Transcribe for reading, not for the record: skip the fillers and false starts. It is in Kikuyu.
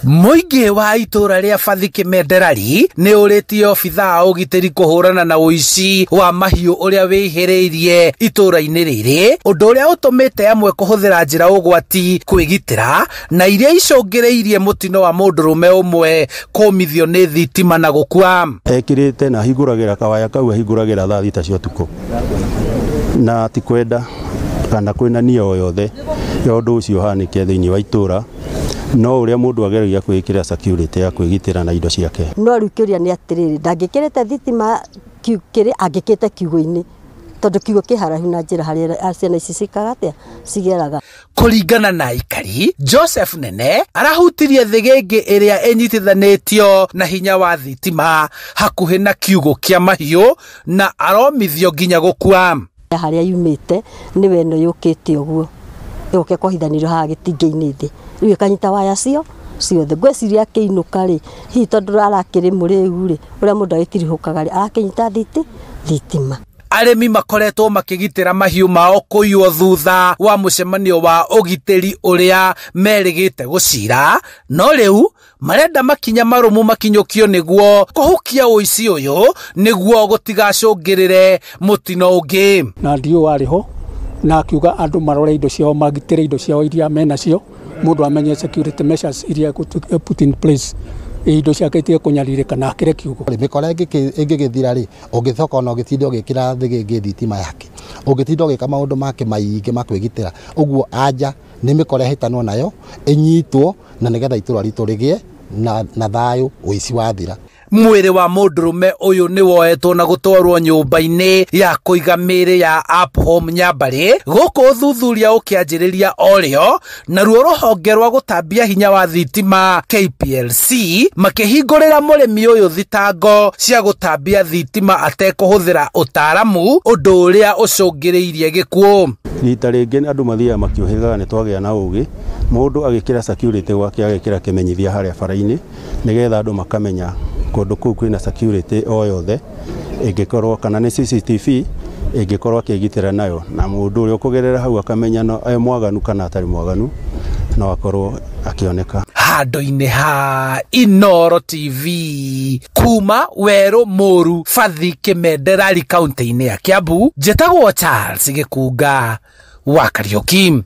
Mũingĩ wa itũũra rĩa Bathi Kĩmenderari nĩ ũrĩtie obithaa a ũgitĩri kũhũrana na ũici wa mahiũ ũrĩa wĩhĩrĩirie itũũra-inĩ rĩrĩ, ũndũ ũrĩa ũtũmĩte amwe kũhũthĩra njĩra ũgwati kwĩgitĩra na iria icũngĩrĩirie mũtino wa mũndũrũme ũmwe kũmithio nĩ thitima na gũkua. Ekĩrĩte na ahingũragĩra kawaya kau, ahingũragĩra thaa 6 cia ũtukũ, na ti kwenda kana kwĩna nia o yothe ya ũndũ ũcio ũhanĩke thĩinĩ wa itũũra, no ũrĩa mũndũ ageragia kwĩĩkĩra security ya kwĩgitĩra na indo ciake. No rĩu kĩũria nĩ atĩrĩrĩ, ndangĩkĩrĩte thitima kĩrĩ angĩkĩte kiugũ-inĩ, tondũ kiugũ kĩ haraihu na njĩra harĩa ciana ici cikaga atĩa cigeraga. Kũringana na aikari, Joseph Nene arahutirie thĩgĩngĩ ĩrĩa ĩnyitithanĩtio na hinya wa thitima hakuhĩ na kiugũ kĩa mahiũ na aromithio nginya gũkua. Harĩa yumĩte nĩwe ĩno yũkĩte ũguo, ĩgoka ĩkohithanĩrio haha gĩtingĩ-inĩ thĩ, rĩu ĩkanyita waya cio ciothe. Ngwĩciria akĩinũka rĩ, hihi tondũ arakĩrĩ mũrĩu rĩ, ũrĩa mũndũ agĩtirihũkaga rĩ, arakĩnyita thitima. Arĩmi makoretwo makĩgitĩra mahiũ mao kũiywo thutha wa mũcemanio wa ũgitĩri ũrĩa merĩgĩte gũcira, no rĩu marenda makinya marũmu makinyũkio nĩguo kũhukia ũici ũyũ nĩguo gũtigacũngĩrĩre mũtino ũngĩ. Na ndio warĩ ho na akiuga andũ marore indo ciao, magitĩre indo ciao iria menacio, mũndũ amenye security measures iria put in place, indo ciake itige kũnyarirĩka na akĩre kiugo. Mĩkora ĩngĩgĩthira rĩ, ũngĩcoka ona ũgĩtinda ũgĩkĩra thĩgĩngĩ thitima yake, ũngĩtinda ũgĩka maũndũ make maingĩ ma kwĩgitĩra, ũguo anja nĩ mĩkora ĩhĩtanwo nayo ĩnyitwo, na nĩgetha itũũra ritũ rĩgĩe na thayũ ũici wathira. Mwĩrĩ wa mũndũrũme ũyũ nĩ woetwo na gũtwarwo nyũmba-inĩ ya kũiga mĩĩrĩ ya Up Home Nyambarĩ, gũkũ ũthuthuria ũkĩanjĩrĩria o rĩo, naruo rũhonge rwa gũtambia hinya wa thitima KPLC makĩhingũrĩra mũrĩmi ũyũ thitango cia gũtambia thitima atekũhũthĩra ũtaaramu, ũndũ ũrĩa ũcũngĩrĩirie gĩkuũ. Rita rĩngĩ andũ mathiaga makĩũhĩgaga nĩ twagĩa na ũgĩ, mũndũ agĩkĩra security gwake agĩkĩra kĩmenyithia harĩa bara-inĩ nĩgetha andũ makamenya kũndũ kũu kwĩna security o yothe ĩngĩkorwo, kana nĩ CCTV ĩngĩkorwo akĩgitĩra nayo, na mũndũ ũrĩa ũkũgerera hau akamenya no e mwaganu kana atarĩ mwaganu, no akorwo akĩoneka. Handũ-inĩ ha Inooro TV kuma werũ mũru Bathi Kĩmenderari kaunti-inĩ ya Kiambu, njĩtagwo Charles Gĩkunga wa Kariũki.